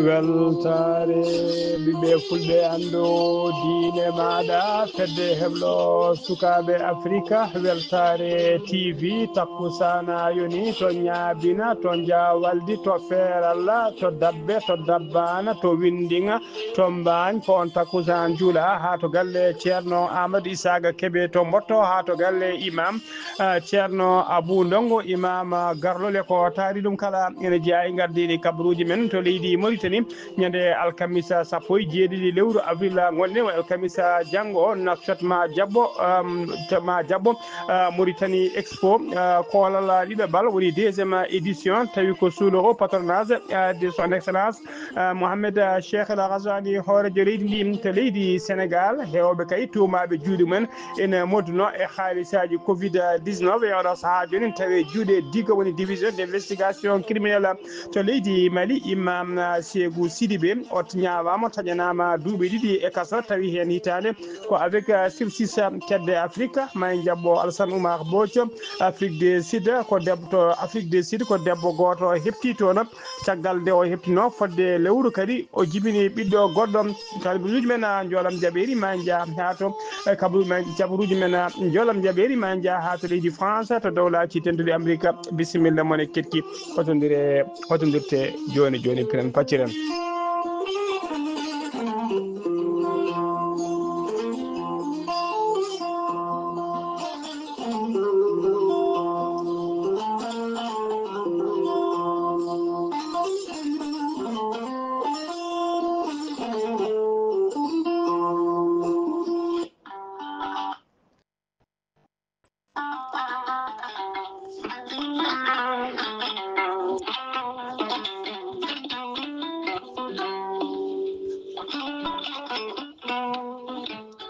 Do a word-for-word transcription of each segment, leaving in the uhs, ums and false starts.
Weltaare ɓiɓɓe fulɓe, anndo diine maaɗa, fedde heblo sukaaɓe Afrika. Weltaare T V, takkusaana yoni to Ñaabina, to Jaawaldi, to Feeralla, to Dabbe, to Dabbaana, to Winndiŋa, to Mbaañ. Ko on takkusaan juula haa to galle Ceerno Aamadu Isaaga Kebe to Mbotto, haa to galle Imam, ah, Ceerno Abu Ndongo, Imam, ah, Garlole. Ko taari ɗum kala ene jeyaa e ngardiiɗi kabaruuji men to leydi Mauritanie. Ñande alkamisa sappo e jeeɗiɗi lewru avril ngonɗen, o alkamisa janngo, o Nouakchott ma jaɓɓo, um, to ma jaɓɓo, uh, Mauritanie Expo, uh, koolal ɗiɗaɓal, woni deuxième édition, tawi ko sous le haut patronage, uh, de son excellence, uh, Mohamed, uh, Cheikh El Ghazouani, hooreejo leydi ndi to leydi Sénégal. Heewɓe kay tuumaaɓe juuɗe mumen ene moduno e haalisaaji covid dix-neuf e oɗo sahaa jooni, tawi juuɗe digo, woni division d'investigation criminelle to leydi Mali. Imam, ah, Seegu Sidibe, o ñaawaama, o taƴanaama duuɓi ɗiɗi e kaso, tawi heen hitaande ko avec, ah, sursis, ah, kedde Afrique. Ma en jaɓɓo Alassane Oumar Bothio, Afrique du Sud, ko debbo to Afrique du Sud, ko debbo gooto heɓti toon. Caggal nde o heɓtino fodde lewru kadi, o jibini ɓiɗɗo goɗɗo. Kabaruuji men, ah, njoolam jaɓeeri, ma en njah haa to, eh, kabaru-, men, kabaruuji men, ah, njoolam jaɓeeri, ma en njah haa to leydi France, to Dowlaaji Dentuɗi Amerika. Bisimilla mon e keɗki. Hotondire, hotondirte jooni jooni, piren pacciren.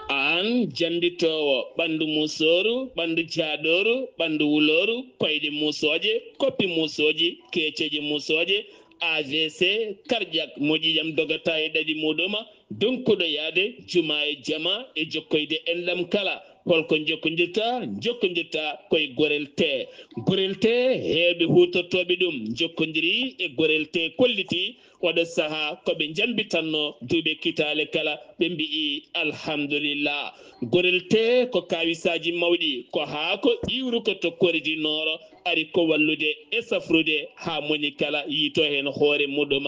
Aan jannditoowo ɓanndu muusooru, ɓanndu jaaɗooru, ɓanndu wulooru, koyɗe muusooje, koppi muusooji, keeceeje muusooje, A V C, cardiaque, moƴƴi jam dogata e ɗaɗi muuɗum, donkuɗo yahde juma e jama e jokkoyde enɗam kala. Holko njokkondirta? Njokkondirta koye Gorel Tee. Gorel Tee, heewɓe huutortooɓe ɗum njokkondiri e Gorel Tee, kolliti oɗo sahaa ko ɓe njambitanno duuɓe kitaale kala, ɓe mbi'i alhamdulillah. Gorel Tee ko kaawisaaji mawɗi, ko haako iwruko to Corée du Nord, ari ko wallude e safrude haa moni kala yiito heen hoore muɗum.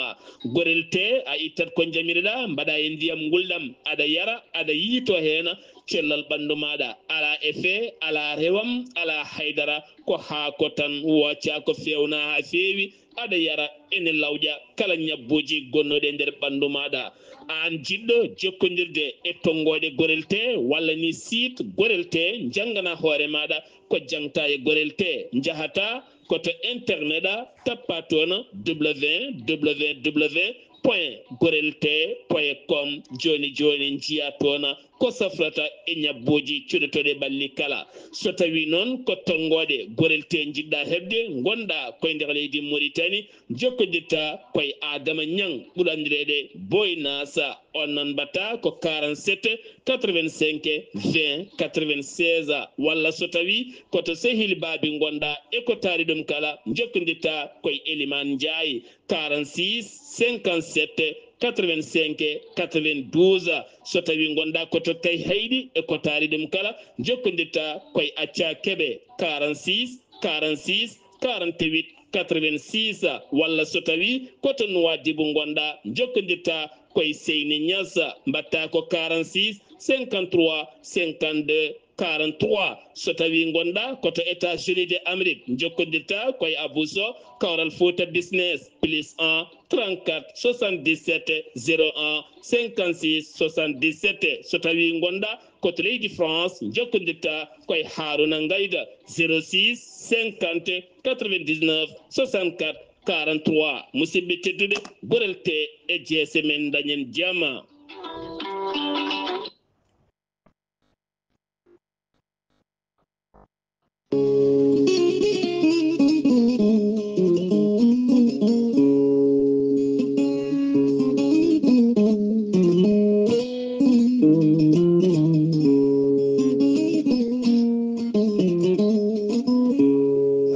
Gorel Tee, a ittat ko njamirɗa, mbaɗa e ndiyam ngulɗam, aɗa yara, aɗa yiito heen, cellal ɓanndu maaɗa alaa effet, alaa rewam, alaa haydara, ko haako tan, wooca ko feewna haa feewi, aɗa yara, ene lawƴa kala ñabbuuji gonnuɗi e nder ɓanndu maaɗa. Aan jiɗɗo jokkondirde e tonngooɗe Gorel Tee walla ni site Gorel Tee, njanngana hoore maaɗa ko jaŋta e Gorel Tee. Njahata ko to internet a, tappa toon www point gorel tee point com. Jooni jooni njiya toon ko safrata e ñabbuuji cuɗotooɗi ɓalli kala. So tawii noon ko tonngooɗe Gorel Tee njiɗɗa heɓde, ngonɗa koye nder leydi Mauritanie, njokkondirta koye Adama Ñaŋ, ɓuri anndireede Boy Nasa. On noon mbaɗta ko quarante-sept quatre-vingt-cinq vingt quatre-vingt-seize, walla so tawii ko to sehil baabi ngonɗa e ko taari ɗum kala, njokkondirta koye Eliman Njaay, quarante-six cinquante-sept quatre-vingt-cinq quatre-vingt-douze. So tawii ngonɗa ko to Kayhayɗi e ko taari ɗum kala, njokkondirta koye Acca Kebe, quarante-six quarante-six quarante-huit quatre-vingt-six, walla so tawii ko to Nuwaadibu ngonɗa, njokkondirta koye Seyni Ñas, mbaɗta ko quarante-six cinquante-trois cinquante-deux quarante-trois. So tawii ngonɗa ko to États-Unis de Amérique, njokkondirta koye Abou Sow, Kawral Fouta Business, plus un trente-quatre soixante-dix-sept zéro un cinquante-six soixante-dix-sept. So tawii ngonɗa ko to leydi France, njokkondirta koye Haruna Ngayda, zéro six cinquante quatre-vingt-dix-neuf soixante-quatre quarante-trois. Musidɓe tedduɓe, Gorel Tee e jeese men, dañen jama.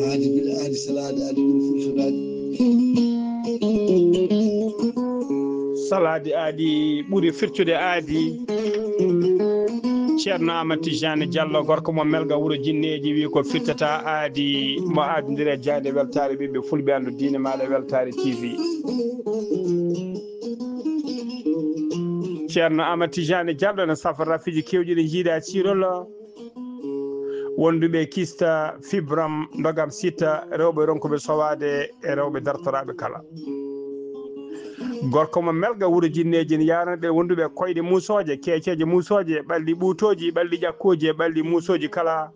Aadi bil aadi, salaade aadi bil fursudaadi. Salaade aadi ɓuri firtude aadi. Ceerno Amadou Tijani Diallo, gorko mo Melga, wuro Jinneeji, wi ko firtata aadi mo aadindire jaaynde weltaare ɓiɓɓe fulɓe, anndu diine maaɗa weltaare T V. Ceerno Amadou Tijani Diallo ne safa rafiji kewɗi ɗi jiiɗa Cirolo. Wonduɓe kista, fibram, ndogam sita, rewɓe ronkuɓe sowaade e rewɓe dartoraaɓe kala. Gorko mo Melga, wuro Jinneeji, ne yaarana ɓe wonduɓe koyɗe muusooje, keeceeje muusooje, ɓalli ɓuutooji, ɓalli ƴakkooji e ɓalli muusooji kala.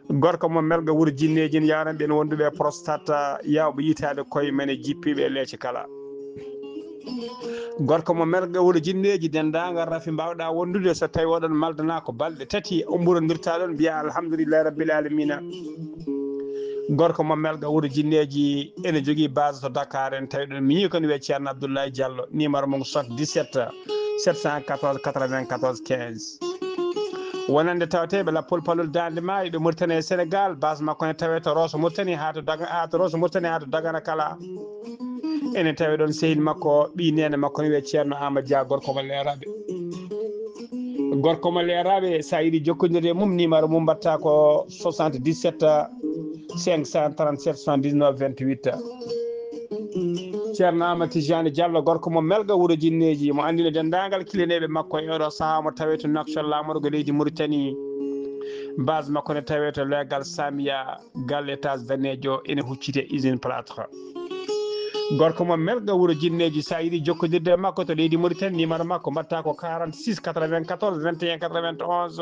Gorko mo Melga, wuro Jinneeji, ne yaarana ɓe wonduɓe prostate, yaawɓe yitaade koye men e jippiiɓe e leece kala. Gorko mo Melga, wuro Jinneeji, denndaangal rafi mbaawɗa wondude, so tawi oɗon maldana ko balɗe tati, umburondirta ɗon, mbiya alhamdulillahi rabbil alamina. Gorko mo Melga, wuro Jinneeji, ene jogii base to Dakar, en tawi ɗon miñi ko ne wiyee Ceerno Abdoulaye Diallo, numéro mum soixante-dix-sept, sept cent quatorze, quatre-vingt-quatorze, quinze. Wonande tawateeɓe Lappol Palol Daande Maayo, ɓe Mauritanie e Sénégal, base makko ne tawee to Rosso Mauritanie haa to Daga-, haa to Rosso Mauritanie haa to Dagana kala. Ene tawi ɗon sehil makko, ɓii neene makko ne wiyee Ceerno Amadou Dia, gorko mo Leeraaɓe. Gorko mo Leeraaɓe, so a yiɗi jokkondirde e mum, numéro mum mbaɗta ko soixante-dix-sept, cinq cent trente-sept, soixante-dix-neuf, vingt-huit. Ceerno Amadou Tijani Diallo, gorko mo Melga, wuro Jinneeji, mo anndino denndaangal kilineeɓe makko e oɗo sahaa, mo tawee to Nouakchott, laamorgo leydi Mauritanie. Base makko ne tawee to leegal Samia, galle étage daneejo, ene hucciti e usine plâtre. Gorko mo Melga, wuro Jinneeji, so a yiɗi jokkondirde e makko to leydi Mauritanie, numéro makko mbaɗta ko quarante-six quatre-vingt-quatorze vingt et un quatre-vingt-onze.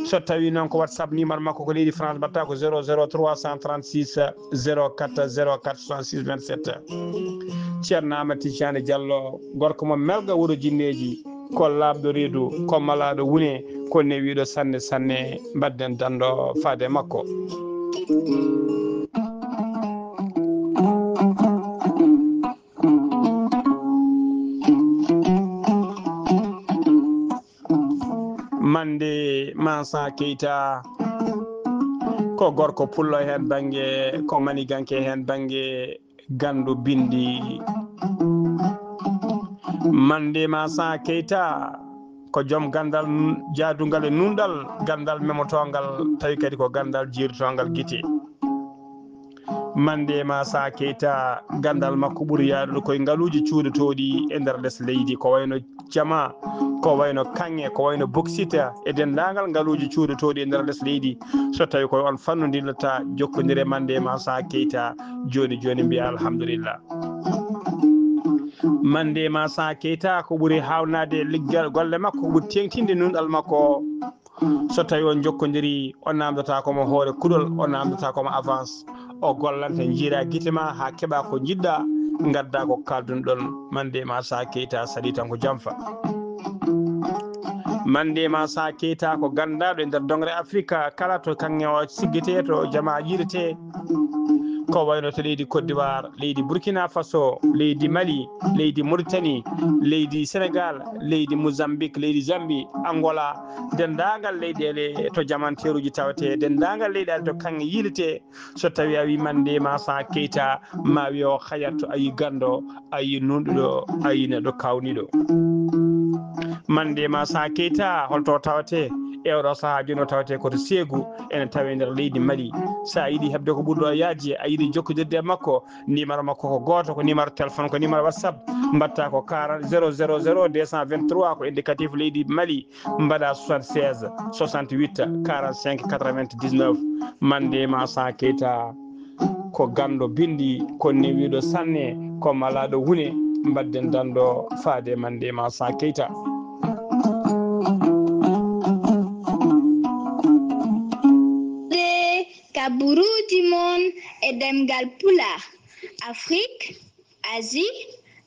So tawi noon ko WhatsApp, numéro makko ko leydi France, mbaɗta ko zéro zéro trois cent trente-six zéro quatre zéro quatre soixante-six vingt-sept. Ceerno Amadou Tijani Diallo, gorko mo Melga, wuro Jinneeji, ko laaɓɗo reedu, ko malaaɗo wune, ko newiiɗo sanne sanne. Mbaɗden danndo faade makko. Mande Mansa Keita ko gorko pullo heen bannge, ko maniganke heen bannge, ganndo binndi. Mande Mansa Keita ko joom ganndal jaadungal e nuunɗal, ganndal memotoongal, tawi kadi ko ganndal jiirtoongal gite. Mande Mansa Keita, ganndal makko ɓuri yaarude koye ngaluuji cuuɗotooɗi e nder les leydi, ko wayno jama, ko wayno kaŋŋe, ko wayno boksit e denndaangal ngaluuji cuuɗotooɗi e nder les leydi. So tawi ko on fannu ndillata, jokkondire Mande Mansa Keita jooni jooni, mbiya alhamdulillah. Mande Mansa Keita, ko ɓuri haawnaade liggal golle makko, ko ɓuri teeŋtinde nunɗal makko. So tawi on jokkondiri, o namdata ko mo hoore kuɗol, o namdata ko mo avance. O gollanta, jiira gite ma haa keɓa ko njiɗɗa, ngadda ko kaldun ɗon. Mande Mansa Keita saɗi tan ko jamfa. Mande Mansa Keita ko ganndaɗo e nder dongre Afrika kala to kaŋŋe o siggete, to jama yiɗete. Ko wayno to leydi Côte d'Ivoire, leydi Burkina Faso, leydi Mali, leydi Mauritanie, leydi Sénégal, leydi Mozambique, leydi Zambie, Angola, denndaangal leyɗeele to jamanteeruji tawete, denndaangal leyɗeele to kaŋŋe yiilete. So tawi a wi Mande Mansa Keita, ma wi o hayat, a yi ganndo, a yi nunɗuɗo, a yi neɗɗo kawniɗo. Mande Mansa Keita, holto tawete? E oɗo sahaa jooni o tawete ko to Ségou, ene tawe nder leydi Mali. So a yiɗi heɓde ko ɓurɗo yaajde, a yiɗi jokkodirde e makko, numéro makko ko gooto, ko numéro téléphone, ko numéro WhatsApp, mbaɗta ko quarante, zéro zéro zéro deux cent vingt-trois, ko indicatif leydi Mali, mbaɗa soixante-seize soixante-huit quarante-cinq quatre-vingt-dix-neuf. Mande Mansa Keita ko ganndo binndi, ko newiiɗo sanne, ko malaaɗo wune. Mbaɗden danndo faade Mande Mansa Keita. Kaburuuji mon e ɗemngal Pulaar, Afrique, Asie,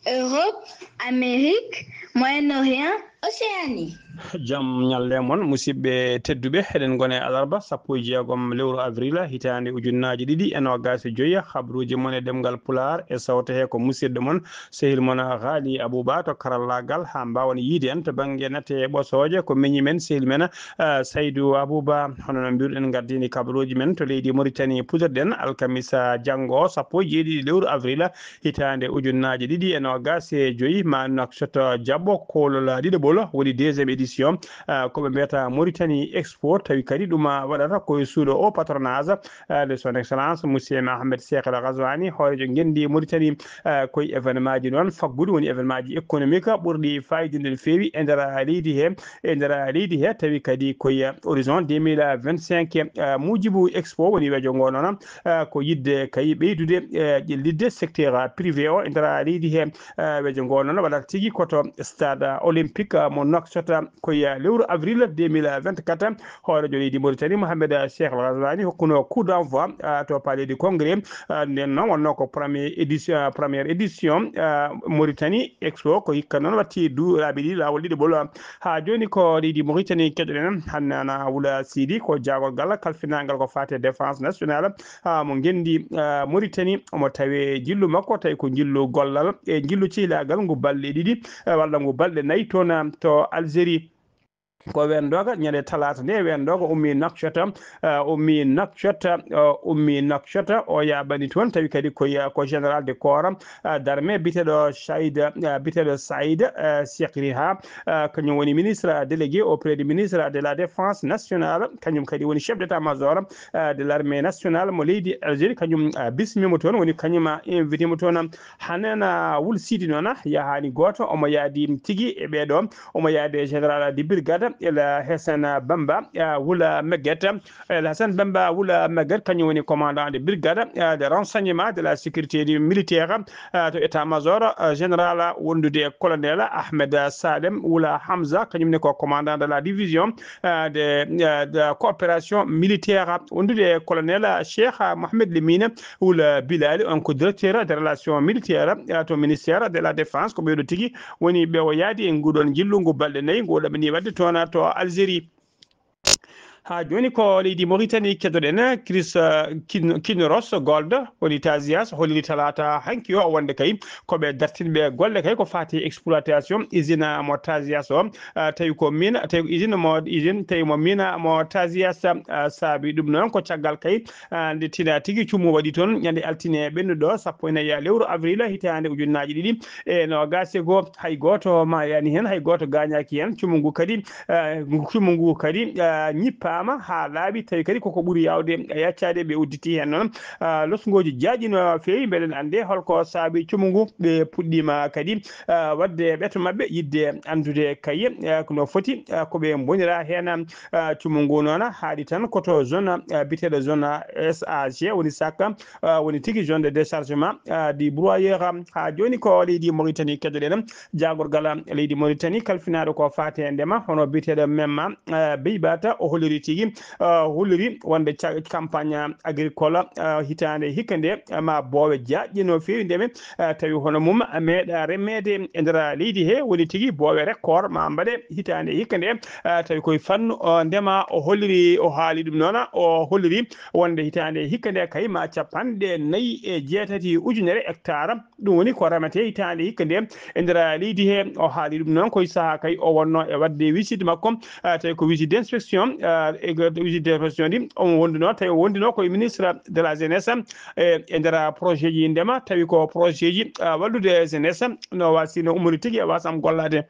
Europe, Amérique, Moyen-Orient, Océanie. Jam ñalle mon, musidɓe tedduɓe. Eɗen ngoni e alarba sappo e jeegom lewru avril, hitaande ujunnaaji ɗiɗi e noogaas e joy. Habruuji mon e ɗemngal Pulaar e sawte he ko musidɗo mon, sehil mon Haali Abuba to karallaagal, haa mbaawen yiide en to bannge nate ɓosooje ko meñi men, sehil men, ah, Saydu Abuba. Hono no mbiruɗen, ngardiini kabaruuji men to leydi Mauritanie. Puɗɗorɗen alkamisa janngo, sappo e jeeɗiɗi lewru avril, hitaande ujunnaaji ɗiɗi e noogaas e joy, ma Nouakchott jaɓɓo koolol ɗiɗaɓol, woni deuxième édition, ah, ko ɓe mbiyata Mauritanie Expo, tawi kadi ɗum, ah, waɗata ko e suuɗo o patronage, ah, de son excellence Monsieur Mohamed Cheikh El Ghazouani, hooreejo ngenndi Mauritanie, ah, ko e événement ji noon faggudu, woni événement ji économique ɓurɗi faayiida no feewi e nder leydi he, e nder leydi he, tawi kadi ko e horizon deux mille vingt-cinq, ah, muujibu Expo woni wejo ngo noon, ah, ko yiɗde kay ɓeydude, eh, ƴellitde secteur privé o e nder leydi he. Eh, wejo ngo noon waɗata tigi ko to stade olympique mo Nouakchott, ko e lewru avril deux mille vingt-quatre. Hooreejo leydi Mauritanie, Mohamed Cheikh El Ghazouani, hokkuno coup d'envoi, ah, to palais du congrès. Ah, nden noon wonno ko premier édition, première édition, ah, Mauritanie Expo, ko hikka noon watti du laabi ɗiɗi, laawol ɗiɗaɓol. Haa jooni ko leydi Mauritanie keɗoɗen. Hannana Wula Sidi ko jaagorgal kalfinaangal ko faati e défense nationale, ah, mo ngenndi, ah, Mauritanie. Omo tawe jillu makko, tawi ko jillu gollal e jillu cehilaagal ngu balɗe ɗiɗi, eh, walla ngu balɗe nayi toon, ah, to Algérie. Ko weendoga ñande talaata nde, weendoga ummi Nouakchott, ah, ummi Nouakchott, ah, ummi Nouakchott, o yaaɓani toon, tawi kadi ko ya-, ko général de corps, ah, d'armée biyeteeɗo Saïd, ah, biyeteeɗo Saïd, ah, Chekriha, ah, kañum woni ministre délégué auprès du ministre de la Défense nationale, kañum kadi woni chef d'état-major, ah, de l'armée nationale mo leydi Algérie, kañum, ah, bismimo toon, woni kañum, ah, invité mo toon. Hannana Wul Sidi noon, ah, yahaani gooto, omo yaadi tigi e ɓeeɗo, omo yaadi e général de brigade El Hassan Bamba, ah, Wula Meguet, El Hassan Bamba Wula Meguet, kañum woni commandant de brigade, ah, de renseignement de la sécurité du militaire, ah, to état-major, ah, général wondude e colonel Ahmed Salem Wula Hamza, kañum ne ko commandant de la division, ah, de, ah, de coopération militaire, wondude e colonel Cheikh Mohamed Lemine Wula Bilali, on ko directeur de relations militaires, ah, to ministère de la défense. Ko ɓeeɗo tigi woni ɓe o yaadi e nguɗon jillu ngu balɗe nayi, ngu o ɗaɓɓani waɗde toon to Algérie. Haa jooni ko leydi Mauritanie keddoɗen, Chris, uh, Kin-, Kinross Gold, woni Tazias, holliri talaata hanki o wonde kay ko ɓe dartinɓe golle kay ko faati exploitation usine mo Tazias o. Uh, tawi ko mina, tawi ko usine mo, usine, tawi mo mina mo Tazias, uh, saabi ɗum noon ko caggal kay, uh, nde tina tigi cumu waɗi toon ñande altine ɓennuɗo sappo e nayi lewru avril hitaande ujunnaaji ɗiɗi e noogaas e goo. Hay gooto maayaani heen, hay gooto gaañaaki heen. Cumu ngu kadi, eh, ngu, cumu ngu kadi, eh, ñippaama haa laaɓi, tawi kadi koko ɓuri yaawde yaccaade, ɓe udditi heen noon, eh, losngooji jaaƴi no feewi. Mbeɗen anndi holko saabi cumu ngu. Ɓe puɗɗiima kadi, eh, waɗde ɓeto maɓɓe yiɗde anndude kay, eh, ko no foti, eh, ko ɓe mbonira heen. Eh, cumu ngu noon haaɗi tan ko to zone, eh, biyeteeɗo zone S A G, woni sac, eh, woni tigi zone de déchargement, eh, du broyeur. Haa jooni ko leydi Mauritanie keddoɗen. Jaagorgal leydi Mauritanie kalfinaaɗo ko faati e ndema, hono biyeteeɗo Memma, eh, Beybata, o holliri tigi, eh, holliri wonde ca-, campagne agricole, eh, hitaande hikka nde, eh, ma boowe jaaƴɗe no feewi ndeme, eh, tawi hono mum meeɗa remeede e nder leydi he, woni tigi boowe record ma mbaɗe hitaande hikka nde, eh, tawi koye fannu, eh, ndema o holliri, o haali ɗum noon, o holliri wonde hitaande hikka nde kay ma capanɗe nayi e jeetati ujunere hectare. Ɗum woni ko remete hitaande hikka nde e nder leydi he. O haali ɗum noon koye sahaa kay o wonno e waɗde visite makko, ah, tawi ko visite d'inspection, ah, e go-, visite d'inspection ɗi omo wonduno, tawi o wonduno koye ministre de la jeunesse, e, e nder projet ji ndema, tawi ko projet ji, ah, wallude jeunesse, no wasino ummori tigi e wasam gollade.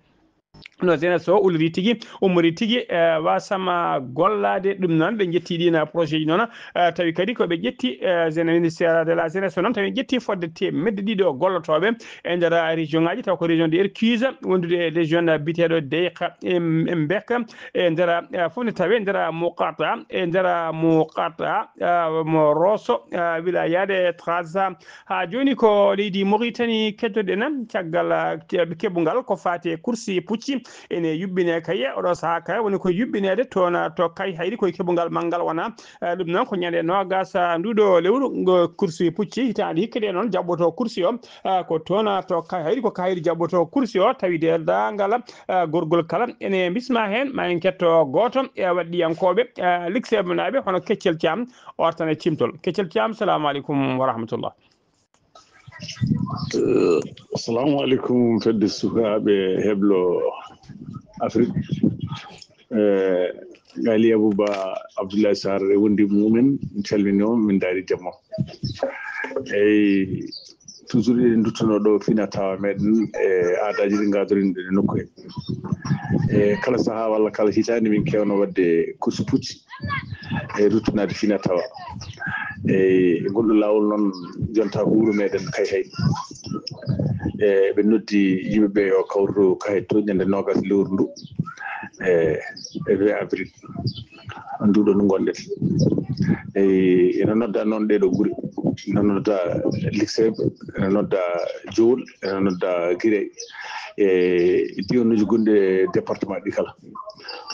No jeunesse o ulliri tigi, ummori tigi, eh, wasama gollaade. Ɗum noon, ɓe njetti ɗiin projet ji noon, eh, tawi kadi ko ɓe ƴetti, eh, jeune-, ministère de la jeunesse noon, tawi ƴetti fodde teemedde ɗiɗo gollotooɓe e nder région ngaji, taw ko région de Erkise, wondude e région biyeteeɗo Deyqa e M-, e Mbek, e nder, eh, fof ne tawe nder Muqata, e nder Muqata, eh, mo Rosso, eh, wilayaade Trarza. Haa jooni ko leydi Mauritanie keddoɗen, caggal, eh, ke-, keɓungal ko faati e kursi Pucci ene yuɓɓine kay e oɗo sahaa kay woni ko yuɓɓineede toon to Kayhayɗi, koye keɓungal manngal wona, eh, ɗum noon ko ñande noogas, ah, nduɗo lewru ngo kursi pucci hitaande hikka nde noon jaɓɓoto kursi o, ah, ko toon to Kayhayɗi, ko Kayhayɗi jaɓɓoto kursi o, tawi denndaangal, ah, gorgol kala ene bisma heen, ma en ketto gooto e waɗɗiyankooɓe, ah, Likseeɓe naaɓe hono Keccel Caam, o artan e cimtol. Keccel Caam, salaamu aleykum wa rahmatullah. Eh, assalamu aleykum, fedde sukaaɓe heblo Afrik. Eh, Gali Abouba Abdoulaye Sarr e wondi mumen, min calmini on, min daari jamma. Eyyi, toujours eɗen duttuno ɗo fina tawa meɗen e aadaji ɗi gadorin ɗen e nokku he. E kala saaha walla kala hitaande min kewno wadde kursi pucci e ruttunaade fina tawa. E ngol ɗo laawol noon jonta ko wuro meɗen Kayhayɗi. E ɓe noddi yimɓe ɓe yo kawru Kayhayɗi to ñande noogas lewru ndu. E e vingt avril. Nduɗo ndu gonɗen. E ene nodda noon ɗeɗo gure. Ene nodda Likseeɓe, ene nodda Jowol, ene nodda Girey. E diwanuuji gonɗi e département ɗi kala.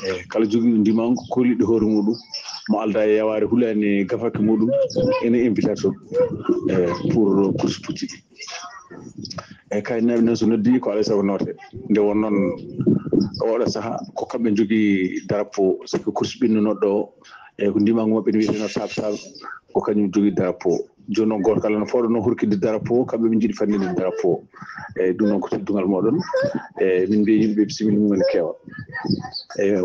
E kala jogiiɗo ndimaangu, koliɗo hoore muɗum, mo alda e yawaare hulaani gafaka muɗum, ene invita toon, e pour kursi pucci ɗi. E kaynaɓe noon so noddi ko alay sago noote. Nde won noon oɗo saha ko kamɓe jogii drapeau, sabu kursi ɓinnunoɗo o, e ko ndimaangu maɓɓe ne wiyeteno Sab Sab, ko kañum jogii drapeau. Jooni noon gooto kala no fooɗo noon hurkinde drapeau, kamɓe ɓe njiɗi fanninde drapeau. E ɗum noon ko teddungal moɗon. E min mbiya yimɓe bisimilla mum en keewa. E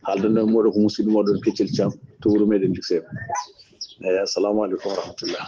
haaldanno e moɗon ko musidɗo moɗon Keccel Caam to wuro meɗen Likseeɓe. Eyi, assalamu aleykum wa rahmatullah.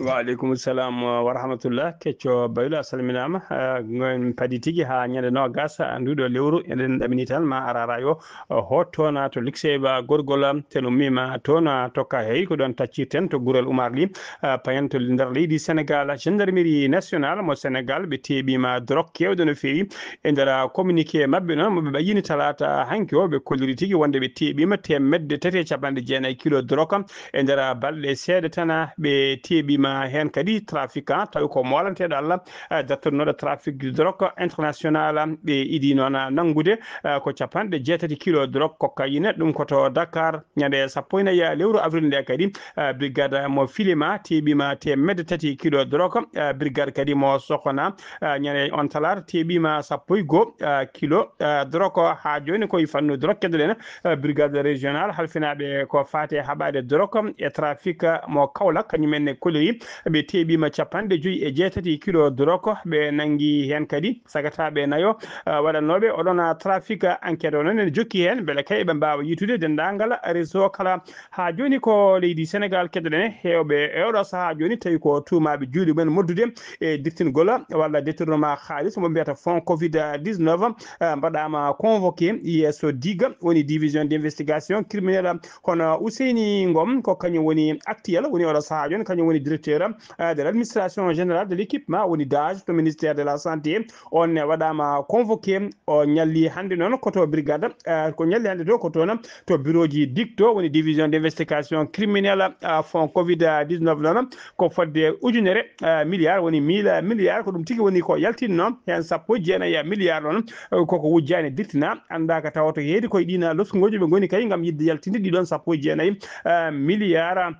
Wa aleykum salam wa rahmatullah. Kecco Baylo, a salminaama. Ah, en padi tigi haa ñande noogas, ah, nduɗo lewru, eɗen ɗamini tan ma arara yo, ah, hoot toon, ah, to Likseeɓe, ah, gorgol, ah, ten ummiima toon, ah, to Kayhayɗi, ko ɗoon taccirten to Gurel Umar Li, ah, payen to nder leydi Senegal. Gendarmerie nationale mo Senegal, ɓe teeɓiima drok keewɗo no feewi. E nder communiqué maɓɓe noon, mo ɓe ɓayyini talaata hanki o, ɓe kolliri tigi wonde ɓe teeɓiima teemedde tati e capanɗe jeenayi kilo drok. E nder balɗe seeɗa tan, ɓe teeɓiima heen kadi trafiquant, tawi ko moolanteeɗo Allah, eh, dartorinooɗo trafic de drogue international. Ɓe idii noon nanngude, eh, ko capanɗe jeetati kilo drok cocaïne, ɗum ko to Dakar. Ñande sappo e nayi lewru avril nde kadi, eh, brigade mo Filima teeɓiima teemedde tati kilo drok, eh, brigade kadi mo Sokona, eh, ñande on talaata teeɓiima sappo e goo, eh, kilo, eh, drok. Haa jooni koye fannu drok keddoɗen, eh, brigade régional halfinaaɓe ko faati e haɓaade drok e trafic mo Kaolack, kañum en ne kolliri ɓe teeɓiima capanɗe joyi e jeetati kilo drok. Ɓe nanngi heen kadi sagataaɓe nayo, eh, waɗannooɓe oɗon trafic. Enquête o noon ene jokki heen, mbele kay ɓe mbaawa yiytude denndaangal réseau kala. Haa jooni ko leydi Senegal keddoɗen, heewɓe e oɗo sahaa jooni tawi ko tuumaaɓe juuɗe mumen moddude e dirtingol walla détournement haalis mo mbiyata fonds covid dix-neuf, eh, mbaɗaama convoqué yeeso diga woni division d'investigation criminelle, hono Ousseyni Ngom, ko kañum woni actuel, woni oɗo sahaa jooni, kañum woni directeur, eh, de l'administration générale de l'équipement, woni dage to ministère de la santé. On ne waɗaama convoqué, o ñalli hannde noon ko to brigade, eh, ko ñalli hannde to ko toon to bureau ji dicto, woni division d'investigation criminelle, eh, fonds covid dix-neuf noon, ko fodde ujunere, eh, milliard, woni mille milliard, ko ɗum tigi woni ko yaltinno heen sappo e jeenayi milliard noon, eh, koko wujjaani dirtina, anndaa ka tawa to heedi koye ɗiin loskungooji ɓe ngoni kay ngam yiɗde yaltinde ɗiɗon sappo e jeenayi, eh, milliard.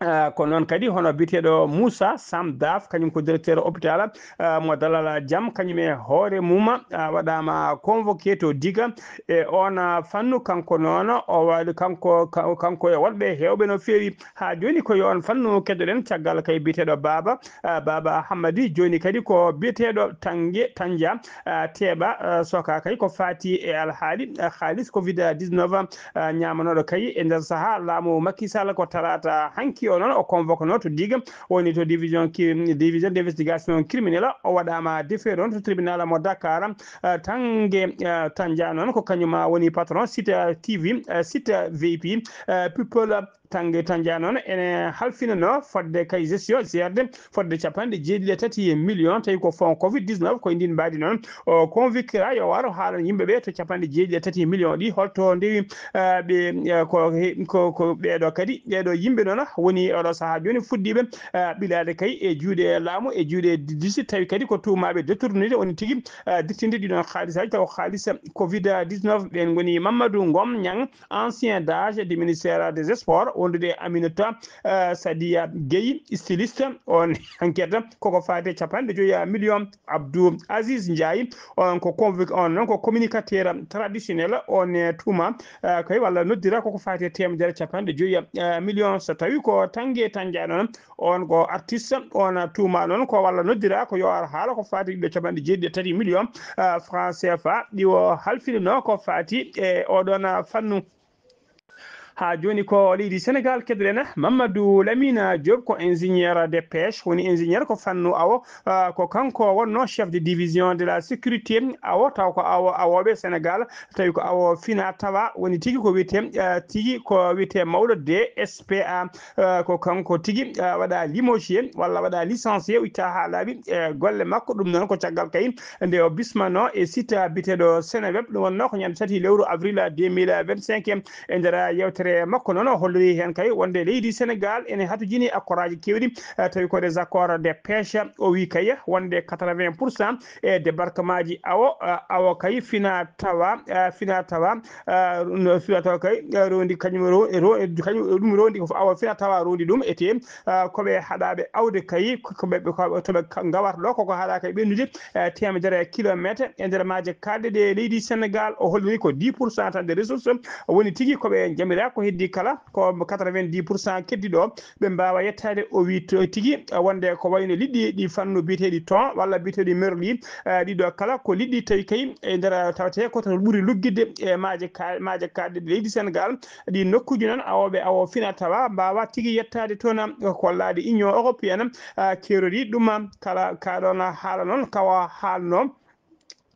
Ah, ko noon kadi hono biyeteeɗo Moussa Sam Daf, kañum ko directeur hôpital, ah, mo Dalal Jam, kañum e hoore mum, ah, waɗaama convoqué to Diga e oon, ah, fannu. Kanko noon o waɗi, kanko, ka-, kanko e wonɓe heewɓe no feewi. Haa jooni ko e oon fannu keddoɗen caggal kay biyeteeɗo Baaba, ah, Baaba Hammadi, jooni kadi ko biyeteeɗo Tange, Tanja, ah, Teeɓa, ah, Soka kay ko faati e alhaali, ah, haalis covid dix-neuf, ah, ñaamanooɗo kay e nder sahaa laamu Macky Sall. Ko talaata hanki o noon o convoqué no to Diga, woni to division ki-, division d'investigation criminelle. O waɗaama déféré on to tribunal mo Dakar, ah, Tange, ah, Tanja noon ko kañum woni patron site, ah, T V, ah, site V I P, ah, People Tange Tandian noon ene halfinanoo fodde kay gestion C R D fodde capanɗe jeeɗiɗi e tati million, tawi ko fonds covid dix-neuf. Koye ndin mbaadi noon o convoquera yo waro haalan yimɓe ɓe to capanɗe jeeɗiɗi e tati million ɗi, holto ndewi, eh, ɓe, eh, ko he-, ko, ko ɓeeɗo kadi, ɓeeɗo yimɓe noon woni oɗo sahaa jooni fuɗɗiiɓe, eh, ɓilaade kay e juuɗe laamu, e juuɗe D C, tawi kadi ko tuumaaɓe détournude woni tigi, eh, dirtinde ɗiɗon haalisa, taw haalisa covid dix-neuf. Ɓen ngoni Mamadou Ngom Niang, ancien D A G du ministère des Sports, wondude e Aminata, eh, Sadia Gueye, styliste, on enquête, koko faati e capanɗe joyi million. Abdou Aziz Ndiaye, on ko convoqué, on noon ko communicateur traditionnel, on e tuuma, eh, kay walla noddira koko faati e teemedere capanɗe joyi, eh, million. So tawi ko Tange Tandian noon, on ko artiste, on tuuma noon ko walla noddira ko yo ar haala ko faati ɓiɓɓe capanɗe jeeɗiɗi e tati million, eh, franc C F A, ɗi o halfinanoo ko faati e oɗon fannu. Haa jooni ko leydi Sénégal keɗoɗen. Mamadou Lamine Diop ko ingénieur de pêche, woni ingénieur ko fannu awo, ah, ko kanko wonno chef de division de la sécurité awo, taw ko awo, awooɓe Sénégal, tawi ko awo fina tawa, woni tigi ko wiyetee, ah, tigi ko wiyetee mawɗo D S P A, ah, ko kanko tigi, ah, waɗa limogé walla waɗa licencié, o itta haa laaɓi, eh, golle makko. Ɗum noon ko caggal kay nde o bismano e site biteɗo Seneweb, ɗum wonno ko ñande tati lewru avril deux mille vingt-cinq. E nder yewtere makko noon, o holliri heen kay wonde leydi Sénégal ene hatojini accord aji keewɗi, eh, tawi ko des accords de pêche. O wi kay wonde quatre-vingts pour cent e débarquement ji awo, eh, awo kay fina tawa, eh, fina tawa, eh, no fina tawa kay, eh, rondi kañum ro-, ro-, kañum ɗum rondi ko awo fina tawa rondi ɗum ete, eh, ko ɓe haɗaɓe awde kay, ko ɓe, ko to ɓe ka-, ngawata ɗo, koko haɗa kay ɓennude, eh, teemedere kilometre e nder maaje kaaɗɗe ɗe leydi Sénégal. O holliri ko dix pour cent tan de ressource woni tigi ko ɓe jamira, ko heddi kala ko quatre-vingt-dix pour cent keddi ɗo ɓe mbaawa yettaade. O wi to tigi, eh, wonde ko wayno liɗɗi ɗi fannu biyeteeɗi thon walla biyeteeɗi merlu, eh, ɗiɗo kala ko liɗɗi tawi kay e nder tawetee ko to ɓuri luggitde e maaje ka-, maaje kaaɗɗe ɗe leydi Sénégal. Ɗi nokkuuji noon awooɓe awo fina tawa mbaawa tigi yettaade toon, ko hollaade Union Européenne, ah, keerori ɗum. Kala, ka ɗoon haala noon, kawa haalno.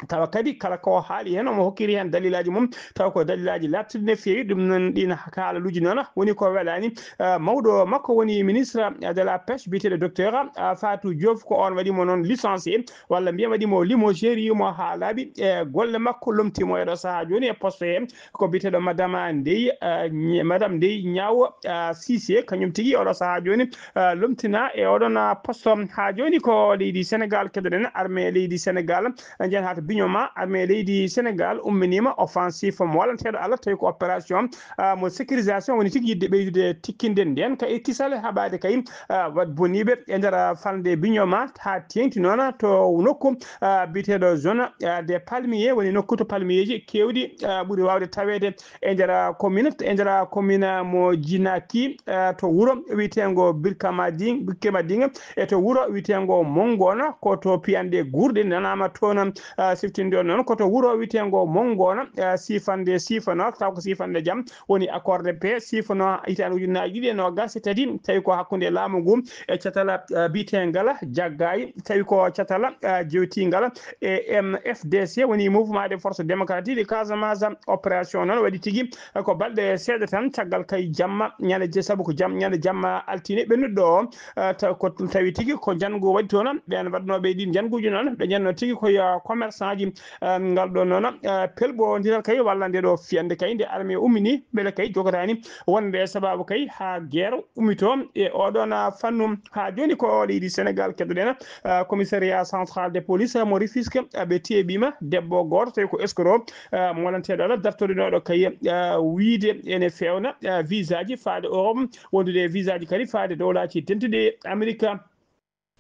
Tawa kadi kala ko haali heen, omo hokkiri heen dalilaaji mum, tawa ko dalilaaji laaɓtuɗi no feewi. Ɗum noon, ɗiin haalaluuji noon woni ko welaani, ah, mawɗo makko woni ministre de la pêche, biyeteeɗo docteur, ah, Fatou Diouf, ko oon waɗi mo noon licencié, walla mbiyen waɗi mo limogé, mo haa laaɓi e golle makko, lomti mo e ɗo sahaa jooni e poste he. Ko biyeteeɗo Madame Ndeye, ah, Ny-, Madame Ndeye Niaw, ah, Cissé, kañum tigi oɗo sahaa jooni, ah, lomtina e oɗon, ah, poste. Haa jooni ko leydi Sénégal keɗoɗen. Armée leydi Sénégal, njen haa to Bignona, armée leydi Sénégal umminiima offensive mo walanteeɗo Allah, tawi ko opération, ah, mo sécurisation woni tigi yidde ɓeydude tikkinde ndeen ka e kisal haɓaade kay, ah, waɗ boniiɓe e nder, ah, falnde Bignona haa teeŋti noon to nokku, ah, biyeteeɗo zone, ah, des palmiers, woni nokku to palmierji keewɗi, ah, ɓuri waawde taweede e nder, ah, commune, e nder, ah, commune, ah, mo Jinaki, ah, to wuro wiyeteengo Birkamading, Birkamading, e to wuro wiyeteengo Mongona, ko to piyanɗe guurɗe nanaama toon, ah, siftinde on noon, ko to wuro wiyeteengo Mongona, ah, siifande, siifano, taw ko siifande jam, woni accord de paix, siifano hitaande ujunnaji ɗiɗi e noogas e tati, tawi ko hakkunde laamu ngu e catala, ah, biyeteengal Jaggaay, tawi ko catala, ah, jewtiingal e M F D C, woni Mouvement des Forces Démocratiques de Casamance. Opération noon waɗi tigi, ah, ko balɗe seeɗa tan caggal kay jamma, ñande je-, sabu ko jam-, ñande jamma altine ɓennuɗo o, ah, taw ko tawi tigi ko njanngu waɗi toon. Ɓeen waɗnooɓe ɗiin njannguuji noon, ɓe njanno tigi ko yo commerçant ji, ah, ngal ɗo noon, ah, pelɓondiral kay walla nde ɗo fiyande kay nde armée ummini, mbele kay jogataani wonde sababu kay haa guerre ummito e oɗon, ah, fannu. Haa jooni ko leydi Sénégal keɗoɗen, ah, commissariat central de police mo Rufisque, ah, ɓe teeɓiima debbo gooto tawi ko escroc, ah, mo walanteeɗo Allah dartorinooɗo kay, ah, wiyde ene feewna, ah, visa ji faade Europe, wondude e visa ji kadi faade dowlaaji dentuɗi Amerika.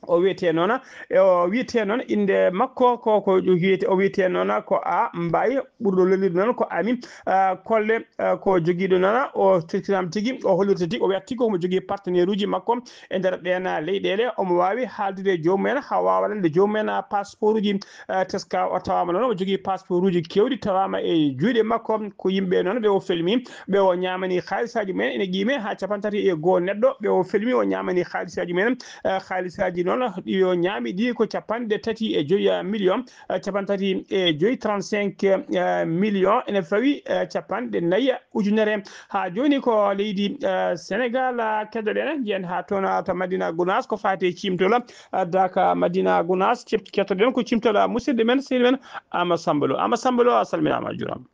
O wiyetee noon, e o wiyetee noon, innde makko ko, ko wiyete-, o wiyetee noon ko A Mbaye, ɓurɗo lolirde noon ko Ami, ah, Kolle, ah, ko jogiiɗo noon, o teskiraama tigi, o hollirta tigi, o wiyata tigi omo jogii partenaire uji makko e nder ɗeen, ah, leyɗeele, omo waawi haaldude e joomum en, haa waawa waɗande joomum en, ah, passeport uji, ah, teska. O tawaama noon, omo jogii passeport uji keewɗi, tawaama e juuɗe makko, ko yimɓe noon ɓe o felmi, ɓe o ñaamani haalisaaji mumen ene qiime haa cappanɗe tati e goo neɗɗo, ɓe o felmi, o ñaamani haalisaaji mumen, eh, haalisaaji noon ɗi o ñaami ɗi ko capanɗe tati e joyi million, eh, capanɗe tati e joyi, trente-cinq million, ene fawi, eh, capanɗe nayi ujunere. Haa jooni ko leydi, eh, Senegal, ah, keddoɗen, njiyen haa toon, ah, to Madina Gounass, ko faati e ciimtol, ah, Daaka Madina Gounass, cep-, kettoɗen ko ciimtol, ah, musidɗo men, sehil men, Ama Samba Lo. Ama Samba Lo, a salminaama, a juuraama.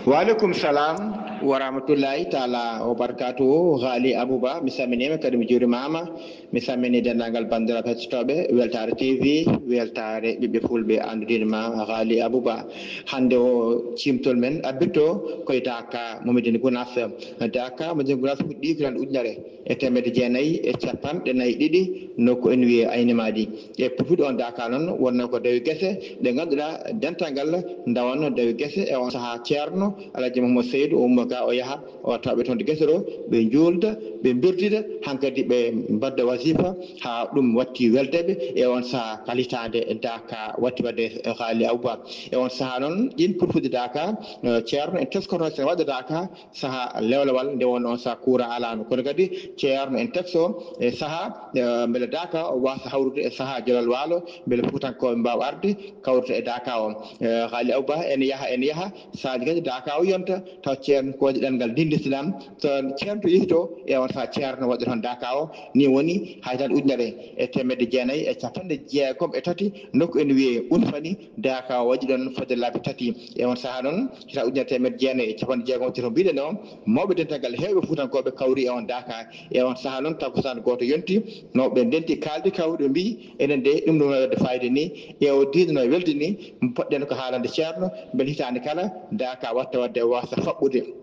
Wa aleykum salam wa rahmatullahi taala wa barakatuhu. Ghali Abouba, mi salminiima, kadi mi juurimaama. Mi salmini denndaangal banndiraaɓe hettotooɓe Weltaare T V, Weltaare ɓiɓɓe fulɓe, anndude ma Ghali Abouba. Hannde o ciimtol men abbitto ko e Daaka Madina Gounass. Daaka Madina Gounass fuɗɗii ko hitaande ujunere e teemedde jeenayi e capanɗe nayi e ɗiɗi, nokku ene wiyee Ayni Maadi. E puɗɗude oon Daaka noon, wonnoo ko Dawi Gese, ɗe ngannduɗaa dental ngal ndawatnoo Dawi Gese e oon sahaa. Ceerno Alhaji Mahmoud Seydou o umma ga o yaha, o tawa ɓe toon to Gese ɗo, ɓe njuulda, ɓe mbirdida, hankadi ɓe mbadda wasifa haa ɗum watti welde ɓe. E oon sahaa kala hitaande Daaka watti waɗde Ghali Abouba. E oon sahaa noon, ɗiin puɗɗude Daaka, eh, Ceerno en teskoto sene waɗde Daaka, sahaa lewlewal nde wonnoo oon sahaa courant alaano. Kono kadi Ceerno en tekso e sahaa, eh, mbele Daaka o waasa hawrude e sahaa Jolal Waalo, mbele Fuutankooɓe mbaawa arde kawrita e Daaka o. Eh, Ghali Abouba ene yaha, ene yaha, saaji kadi Daaka o yonta, taw Ceerno ko waɗi ɗanngal diine Islam. So Ceerno to yehi to, e oon sahaa Ceerno waɗi toon Daaka o. Ni woni, haa hitaande ujunere e teemedde jeenayi e capanɗe jeegom e tati, nokku ene wiyee Unfani, Daaka o waɗi ɗoon fodde laabi tati. E oon sahaa noon, hitaande ujunere teemedde jeenayi e capanɗe jeegom e tati, no mbiɗen o, mawɓe dental ngal heewɓe Fuutankooɓe kawri e oon Daaka. E oon sahaa noon, takkusaan gooto yonti, no ɓe ndenti kaaldi kawri, ɓe mbiyi, enen de, ɗum ɗo no waɗde fayida ni, e o diine no weldi ni, poɗɗen ko haalande Ceerno, mbele hitaande kala Daaka watta waɗde, waasa faɓɓude.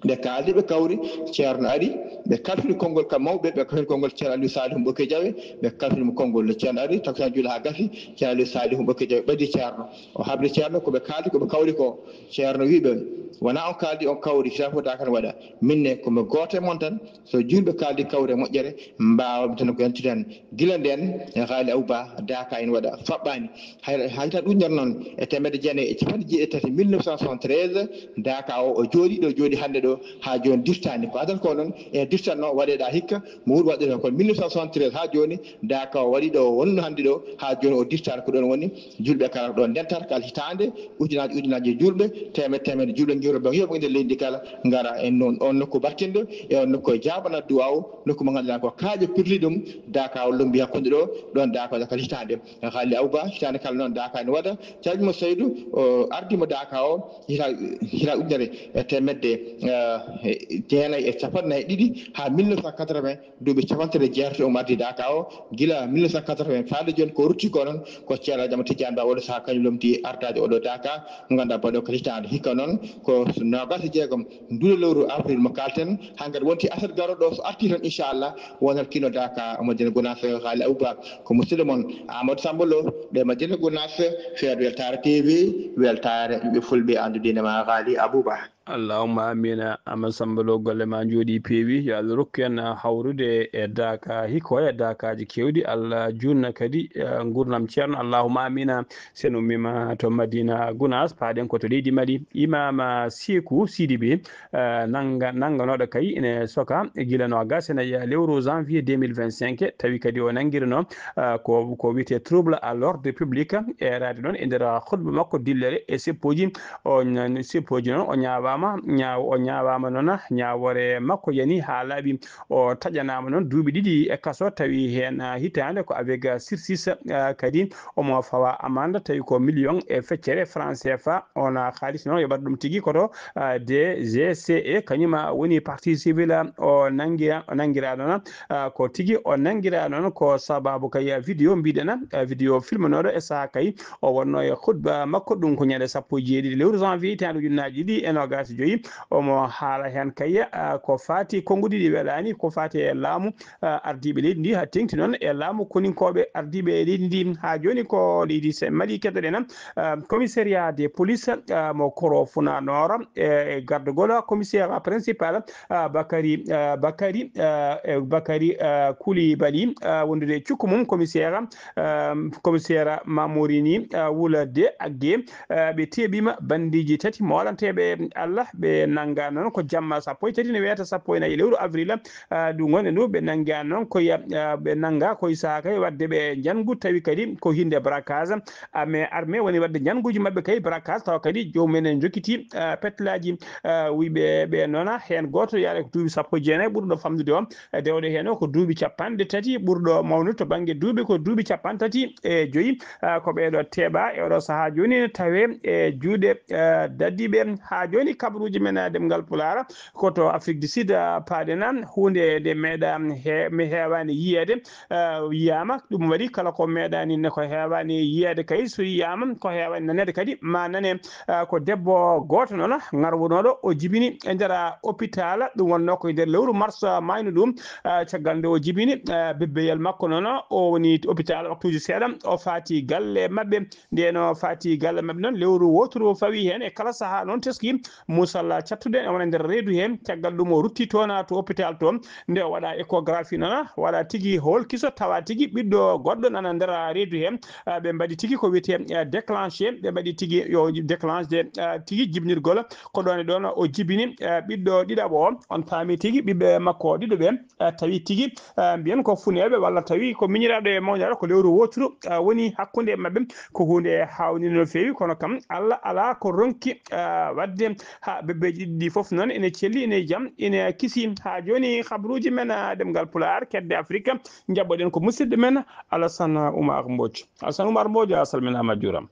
Ɓe kaaldi, ɓe kawri, Ceerno ari, ɓe kalfini konngol ka mawɓe, ɓe kalfini konngol Ceerno Aliou Salihou Mboki Jawe, ɓe kalfini mo konngol. Ceerno ari, takkusaan juula haa gasi, Ceerno Aliou Salihou Mboki Jawe ɓadii Ceerno. O habri Ceerno ko ɓe kaaldi, ko ɓe kawri ko. Ceerno wii ɓe, wonaa on kaaldi, on kawri, hitaande fof Daaka no waɗa. Min ne, ko mi gooto e mon tan, so juulɓe kaaldi kawri e moƴƴere, mbaawa mi tan ko yantude heen. Gila ndeen, e Ghali Abouba, Daaka ene waɗa, faɓɓaani. Hay, hay tan ujunere noon e teemedde jeenayi e capanɗe jeeɗiɗi e tati, mille neuf cent soixante-treize, Daaka o, o jooɗii ɗo, jooɗii hannde ɗo, haa jooni dirtaani. Ko adata ko noon, e dirtanno, waɗeɗaa hikka, mo wuuri waɗde toon. Kono mille neuf cent soixante-treize haa jooni, Daaka o waɗi ɗo wonno hannde ɗo, haa jooni o dirtaani. Ko ɗoon woni juulɓe kala ko ɗoon ndentata, kala hitaande, ujunaaji, ujunaaji juulɓe, teemedde, teemedde juulɓe, ngewro ɓe, yoɓe nder leydi kala, ngara e noon, oon nokku barkinɗo, e oon nokku o jaaɓana duwaaw, nokku mo ngannduɗaa ko kaaƴe pirli ɗum, Daaka o lombi hakkunde ɗo, ɗoon Daaka o kala hitaande. Ghali Abouba, hitaande kala noon Daaka ene waɗa. Ceerno Aliou Mahmoud Seydou, o ardi mo Daaka o, hita, hita ujunere e teemedde, eh, jeenayi e capanɗe nayi e ɗiɗi haa mille neuf cent quatre-vingts, duuɓi capanɗe tati e jeetati omo ardi Daaka o. Gila mille neuf cent quatre-vingts faade jooni ko rutti ko noon, ko Ceerno Alhaji Ahmad Tidiane Ba walla sahaa kañum lomti ardaade oɗo Daaka, mo ngannduɗaa baɗo ko hitaande hikka noon, ko noogaas e jeegom nduɗo lewru avril mo kaalten, hankadi wonti aset garooɗo, so artii tan, inchallah, wonat kino Daaka Madina Gounass. Ghali Abouba, ko musidɗo mon Amadou Samba Lo, ɗo e Madina Gounass, feedo Weltaare T V, Weltaare ɓiɓɓe fulɓe, anndude ene ma Ghali Abouba. Allahumma amina. Ama Samba Lo, golle ma njooɗi peewi. Yo Allah rokku en hawrude e Daaka hikka e Daakaaji keewɗi. Allah juutna kadi, eh, nguurndam Ceerno. Allahumma amina. Sen ummiima to Madina Gounass, paaɗen ko to leydi Mali. Imaam Seeku Sidibe, eh, nannga-, nannganooɗo kay ene soka gila noogaas e nayi lewru janvier deux mille vingt-cinq, tawi kadi o nanngirno, eh, ko, ko wiyetee trouble à l'ordre public. E raade noon e nder khutba makko dillere e seppooji, o ña-, seppooji noon o ñaawaama, ñaaw-, o ñaawaama noon ñaawoore makko yani haa laaɓi. O taƴanaama noon duuɓi ɗiɗi e kaso, tawi heen, ah, hitaande ko avec, ah, sursis, ah, kadi omo fawa amande, tawi ko million e feccere franc C F A. On, ah, kaalis noon yoɓata ɗum tigi ko to, ah, D G C E, kañum, ah, woni partie civile, ah, o nanngira, o nanngira noon, ah, ko tigi o nanngira noon ko sababu kay, ah, vidéo mbiɗen, ah, vidéo filmanooɗo e sahaa kay o wonnoo e khutba makko, ɗum ko ñande sappo e jeeɗiɗi lewru janvier hitaande ujunnaaji ɗiɗi e noogaas e joyi. Omo haala heen kay, ah, ko faati konnguɗi ɗi welaani, ko faati e laamu, ah, ardiiɓe leydi ndi, haa teeŋti noon e laamu koninkooɓe ardiiɓe leydi ndi. Haa jooni ko leydi Se-, Mali keddoɗen, ah, commissariat de police, ah, mo Koro Funanora, e, e gardagol commissaire principal, ah, Bakary, ah, Bakary, ah, e Bakary, ah, Coulibaly, ah, wondude e cukko mum commissaire, ah, commissaire Mamorini, ah, Wula De Agge, ah, ɓe teeɓiima bandiiji tati moolanteeɓe Allah. Ɓe nannga noon ko jamma sappo e tati ne wiyata sappo e nayi lewru avril, ah, ndu ngonɗen ndu. Ɓe nannga noon ko ya-, ah, ɓe nannga ko e sahaa kay waɗde ɓe njanngu, tawi kadi ko hinde braquage. Ah, mais armée woni waɗde njannguuji maɓɓe kay braquage, tawa kadi joomum en njokkitii, ah, petlaaji, ah, wuyɓe ɓe noona. Heen gooto yaare ko duuɓi sappo e jeenayi ɓurɗo famɗude o. E dewɗo heen o ko duuɓi capanɗe tati, ɓurɗo mawnude to bannge duuɓi ko duuɓi capanɗe tati e joyi. Ah, ko ɓeeɗo teeɓa e oɗo sahaa jooni ne tawe e juuɗe, ah, dadiiɓe. Haa jooni kabaruuji men, ah, ɗemngal Pulaar ko to Afrique du Sud, ah, paaɗen. Huunde nde meeɗa he-, mi heewaani yiyeede, ah, yiyaama. Ɗum waɗi kala ko meeɗaani ne ko heewaani yiyeede kay so yiyaama, ko heewaani naneede kadi ma nane. Ah, ko debbo gooto noon ŋarwunooɗo, o jibini e nder, ah, hôpital. Ɗum wonnoo ko e nder lewru mars, ah, maayno ɗum. Ah, caggal nde o jibini, ah, bebbeyel makko noon, o woni hôpital waktuuji seeɗa, o faati galle maɓɓe. Ndeen o faati galle maɓɓe noon, lewru wooturu fawi heen. E kala sahaa noon teski musalla cattude ene wona nder reedu heen. Caggal ɗum o rutti toon to hôpital toon. Nde o waɗa échographie noon, waɗa tigi hool kiso, tawa tigi ɓiɗɗo goɗɗo nana nder reedu heen. Ah, ɓe mbaɗi tigi ko wiyetee, ah, déclenché. Ɓe mbaɗi tigi yo déclenché, ah, tigi jibinirgol. Ko ɗoon e ɗoon o jibini, ah, ɓiɗɗo ɗiɗaɓo o. On paami tigi ɓiɓɓe makko ɗiɗo ɓe, ah, tawi tigi, ah, mbiyen ko funeeɓe walla tawi ko miñiraaɗo e mawniraaɗo, ko lewru wooturu, ah, woni hakkunde maɓɓe. Ko huunde haawnde no feewi, kono kam Allah alaa ko ronki, ah, waɗde. Haa bebbeeji ɗiɗi ɗi fof noon ene celli, ene jam, ene kisi. Haa jooni, kabaruuji men, ah, ɗemngal Pulaar, kedde Afrik, njaɓɓoɗen ko musidɗo men Alassane Oumar Mbodj. Alassane Oumar Mbodj, a salminaama, a juuraama.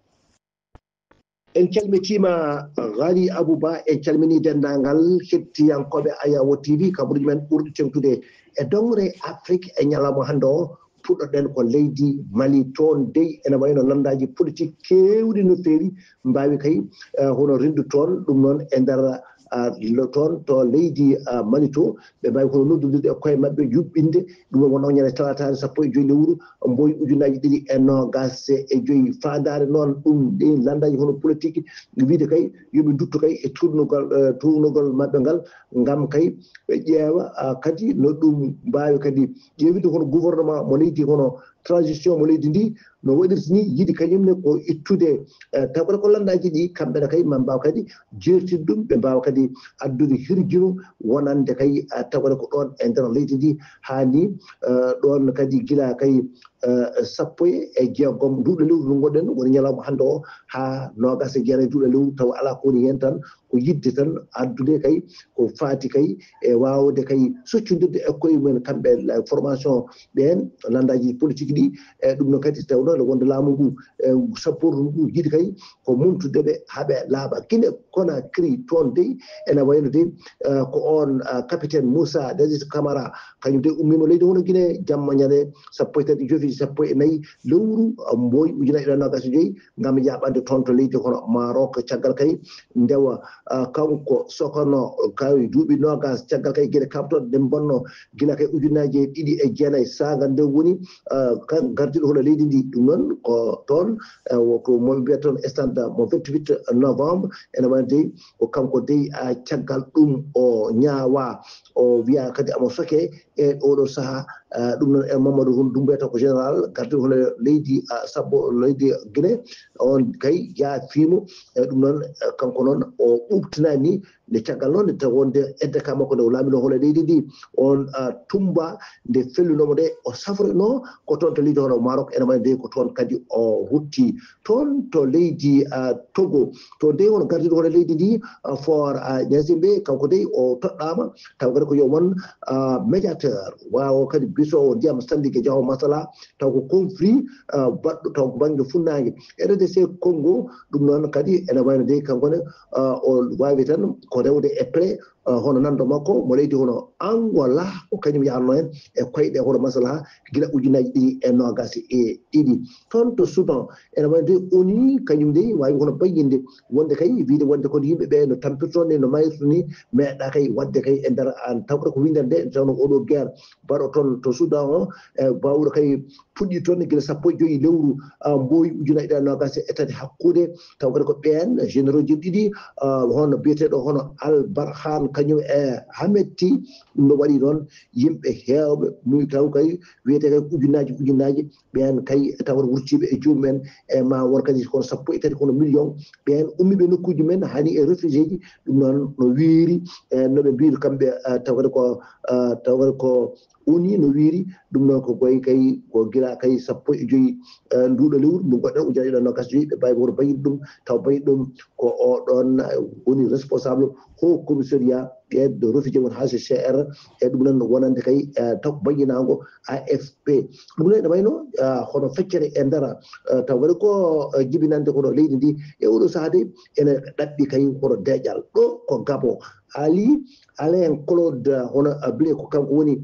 En calmitiima, Ghali Abou Ba, en calminii denndaangal hettiyankooɓe Ayawo T V, kabaruuji men ɓurɗi teeŋtude e doŋre Afrik e ñalawma hannde o. Puɗɗoɗen ko leydi Mali, toon dey ene wayno lanndaaji politik keewɗi no feewi mbaawi kay, eh, hono renndu toon, ɗum noon e nder, ah, lo-, toon to leydi, ah, Mali to, ɓe mbaawi hono noddude e koye maɓɓe yuɓɓinde, ɗum noon wonno ñande talaataare sappo e joyi lewru mboy ujunnaaji ɗiɗi e noogaas e joyi. Faandaare noon ɗum ɗin lanndaaji hono politik, wiide kay yo ɓe ndutto kay e tuurnugol, eh, tuurnugol maɓɓe ngal, ngam kay ɓe ƴeewa, ah, kadi no ɗum mbaawi kadi ƴeewide hono gouvernement mo leydi, hono transition mo leydi ndi no waɗirta ni, yiɗi kañum ne ko ittude, eh, tawa ko lanndaaji ɗi kamɓe ne kay ma mbaaw kadi jeertinde ɗum, ɓe mbaawa kadi addude hirjino wonande kay, eh, tawa ko ɗoon e nder leydi ndi haani, eh, ɗoon kadi gila kay, eh, sappo e jeegom nduɗo lewru ndu ngonɗen, woni ñalawma hannde o, haa noogaas e jeenayi nduɗo lewru, tawa alaa ko woni heen tan ko yiɗde tan addude kay ko faati kay e waawde kay soccondirde e koye mumen kamɓe la formation ɓeen lanndaaji politique ɗi. E ɗum noon kadi tawno wonde laamu ngu, e sapporu ngu yiɗi kay ko mumtude ɓe haa ɓe laaɓa. Guinée Conakry toon dey ene wayno dey, eh, ko oon, eh, capitaine Moussa Dadis Camara, kañum dey ummiima leydi hono Guinée jamma ñande sappo e tati jofi sappo e nayi lewru, eh, mboy ujunaaji ɗiɗi e noogaas e joyi ngam yaaɓande toon to leydi hono Maroc. Caggal kay ndewa, ah, kanko Sokono kay duuɓi noogaas, caggal kay geɗe kaɓtooɗe ɗe mbonno gila kay ujunnaaji ɗiɗi e jeenayi, saanga nde woni, ah, kan gardiiɗo hono leydi ndi. Ɗum noon ko toon, eh, wo-, ko mo mbiyata toon stand mo vingt-huit novembre, ene wayno dey ko kanko dey, ah, caggal ɗum o ñaawa, o wiya kadi amo soke e oɗo sahaa. Ah, ɗum noon e Mamadou Hun Doumbouya, taw ko général gardiiɗo hono leydi, ah, sabbo leydi Guinée, on kay yaafiimo. E ɗum noon, eh, kanko noon o ɓuuɓtinaani nde caggal noon nde taw wonde edde ka makko nde o laamino hono leydi ndi, on, ah, tumba nde fellunomo nde o safrino ko toon to leydi hono Maroc, ene wayi nde ko toon kadi o rutti. Toon to leydi, ah, Togo, to dey won gardiiɗo hono leydi ndi, ah, Faure, ah, Gnassingbé, kanko dey o toɗɗaama, taw kadi ko yo won, ah, médiateur, waawo kadi bisoowo ndiyam sallige jaho masala, taw ko conflit, ah, baɗɗo, taw ko bannge funnaange. R D C Congo, ɗum noon kadi ene wayno dey kanko ne, ah, o waawi tan ko rewde e prêt, ah, hono nanndo makko mo leydi hono Angola, ko kañum yaarno en e koyɗe hono masalaha gila ujunnaaji ɗiɗi e noogaas e ɗiɗi. Toon to Soudan, ene wayno dey ONU, kañum dey waawi hono bayyinde wonde kay wiide wonde kono yimɓe ɓe no tampirto ni, no mayrto ni, meeɗa kay waɗde kay e nder an tawata ko winndere nde, tawno oɗo guerre baɗo toon to Soudan o, e bawɗo kay puɗɗi toon gila sappo e joyi lewru, ah, mboy ujunnaaji ɗiɗi e noogaas e tati hakkunde, taw kadi ko ɓeen généraux ji ɗiɗi, ah, hono biyeteeɗo hono Al Barhan kañum e hametti. Ɗum no waɗi noon yimɓe heewɓe, muy taw kay wiyete kay ujunnaaji ujunnaaji ɓeen kay, tawa wurtiiɓe e joomum en, e ma won kadi kono sappo e tati kono million ɓeen ummiiɓe nokkuuji men, hani e refugeeji. Ɗum noon no wiiri e no ɓe mbiiri kamɓe, eh, tawata ko, eh, tawata ko woni no wiiri. Ɗum noon ko goy kay ko gila kay sappo e joyi, eh, nduuɗo lewru ndu ngoɗɗen ujunaaji ɗiɗi e nogas joyi, ɓe mbawi woto bayir ɗum, taw bayir ɗum ko o ɗon, eh, woni responsable haut commissariat aide de réfugié won H C R. E ɗum noon wonande kay, eh, taw bayyinaango A F P. Ɗum noon ene wayno, eh, hono feccere e ndara, eh, taw waɗi ko, eh, jibinande kono leydi ndi e oɗo sahaa de ene ɗaɓɓi kay hono deeƴal ɗo ko Gabon. Ali Alain Claude, eh, hono, eh, Blé ko kanko woni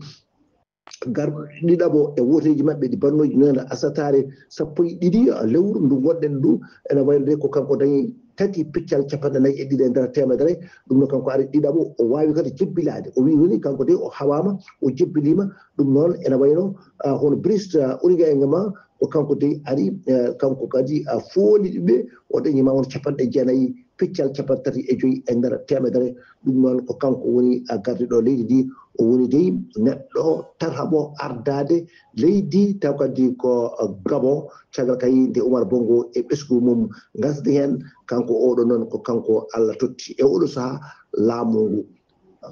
garɗo ɗiɗaɓo e wooteeji maɓɓe ɗi bannoji noon asataare sappo e ɗiɗi lewru ndu ngonɗen ndu. Ene wayno de ko kanko dañi tati piccal capanɗe nayi e ɗiɗi e nder teemedere. Ɗum no kanko ari ɗiɗaɓo, o waawi kadi jebbilaade. O wiyi woni kanko de o hawaama, o jebbiliima. Ɗum noon ene wayno, ah, hono Brice, ah, Oligui Nguema, ko kanko de ari, eh, kanko kadi, ah, fooli ɓe, o dañiima won capanɗe jeenayi piccal capanɗe tati e joyi e nder teemedere. Ɗum noon ko kanko woni, ah, gardiɗo leydi ndi. O woni dey neɗɗo tataɓo ardaade leydi, taw kadi ko, ah, Gabon, caggal kay nde Umar Bongo e ɓesngu mum ngasdi heen. Kanko oɗo noon ko kanko Allah totti e oɗo sahaa laamu ngu.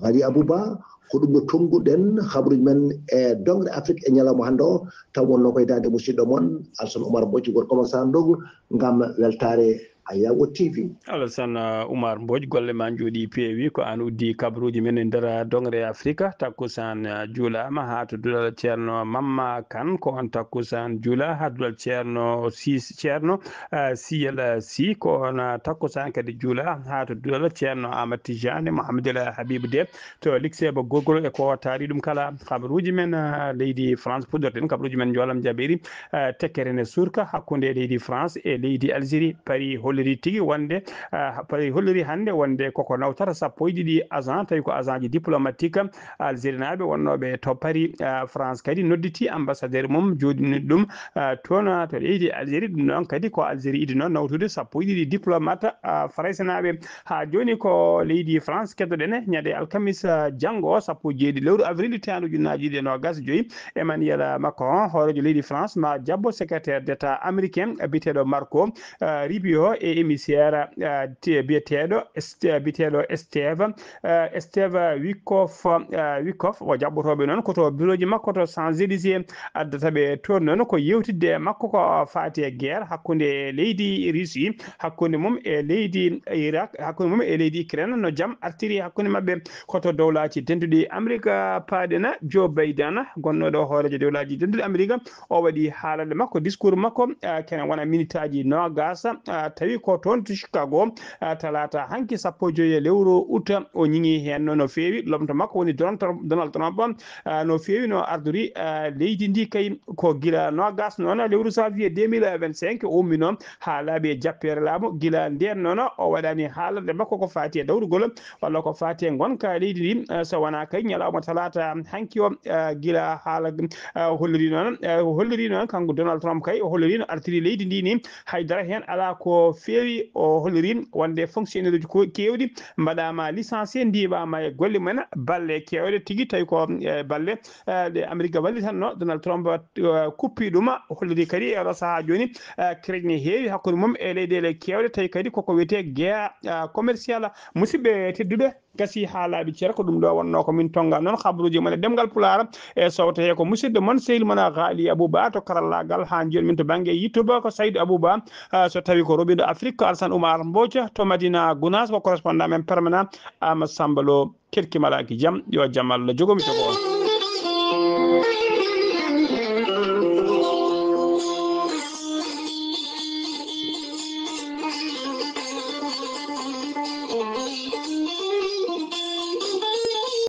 Kadi Abouba, ko ɗum ɗo tonnguɗen habaruuji men e doŋre Afrik e ñalawma hannde o, taw wonno koye daande musidɗo mon Alsan Oumar Bocci, gorko mo Sandog, ngam weltaare Ayawo T V. Alassane, uh, Oumar Mbodj, golle ma njooɗi peewi. Ko an uddi kabaruuji men e nder, uh, doŋre Afrika. Takkusaan, uh, juulaama haa to duɗal Ceerno Mamma Kan. Ko on takkusaan juula haa duɗal Ceerno Sis, Ceerno, uh, Siyel, uh, Si. Ko on, uh, takkusaan kadi juula haa to duɗal Ceerno Ahmad Tijani Mohamadel Habib De to Likseeba Gogol. E ko taari ɗum kala, kabaruuji men, uh, leydi France puɗɗorten. Kabaruuji men njoolam jabeeri, uh, tekkere ne surka hakkunde leydi France e leydi Algérie. Paris holliri tigi wonde, ah, Paris holliri hannde wonde koko nawtata sappo e ɗiɗi agent, tawi ko agent ji diplomatique Algérie naaɓe wonnooɓe to Paris. Ah, France kadi nodditi ambassadeur mum jooɗini ɗum, ah, toon, ah, to leydi Algérie. Ɗum noon kadi ko Algérie idi noon nawtude sappo e ɗiɗi diplomate, ah, Farayse naaɓe. Haa jooni ko leydi France keddoɗen ñande alkamis, ah, janngo sappo e jeeɗiɗi lewru avril taandu ujunnaaji ɗiɗi e noogas e joyi. Emmanuel Macron, hooreejo leydi France, ma jabbo secrétaire d'État américain, biyeteeɗo Marco, eh, Rubio e émissaire, eh, te-, biyeteeɗo Est-, biyeteeɗo Steve, eh, Steve Witkoff, eh, Witkoff. O jaɓɓotooɓe noon ko to bureau ji makko to Champs-Élysées. Addata ɓe toon noon ko yewtidde e makko ko faati e guerre hakkunde leydi Russie, hakkunde mum e leydi Irak, hakkunde mum e leydi Ukraine, no jam artiri hakkunde maɓɓe. Ko to dowlaaji denduɗi Amerika paaɗen. Joe Biden, gonnooɗo hooreejo dowlaaji denduɗi Amerika, o waɗi haalande makko, discours makko, ah, kene wona minitaaji noogas, ah, tawi ko toon to Chicago, ah, talaata hanki sappo e joyi e lewru août. O ñiŋi heen no, no feewi. Lomto makko woni Donald Trump, Donald Trump, ah, no feewi no ardori, ah, leydi ndi kay ko gila noogas noon lewru janvier deux mille vingt-cinq o ummino haa laaɓi e jappeere laamu. Gila ndeen noon o waɗani haalande makko ko faati e dawrugol walla ko faati e ngonka leydi ndi, eh, so wonaa kay ñalawma talaata hanki o, eh, gila haala, eh, holliri noon, eh, holliri noon kanko Donald Trump kay, o holliri no artiri leydi ndi ni, haydara heen alaa ko feewi. O holliri wonde fonctionnaire uji ko keewɗi mbaɗaama licencié, ndiiɓaama e golle mumen balle keewɗe tigi, tawi ko, eh, balle, eh, ɗe Amerika wallitanno Donald Trump, eh, kuppi ɗum. O holliri kadi e oɗo sahaa jooni, eh, crédit ne heewi hakkunde mum e leyɗeele keewɗe, tawi kadi koko wiyetee guerre, eh, commercial. Musidɓe tedduɓe, gasi haa laaɓi cer, ko ɗum ɗo wonno ko min tonga noon kabaruuji mon e ɗemngal Pulaar. E sowto he ko musidɗo mon, sehil mon Ghali Abouba to karallaagal, haa jooni min to bannge YouTube ko Saydou Abouba, ah, so tawi ko roɓiiɗo Afrique ko Alassane Oumar Mbodj, to Madina Gounass ko correspondant men permanent Amadou Samba Lo. Keɗki malaaki jam, yo jam Allah jogo mi jogo on.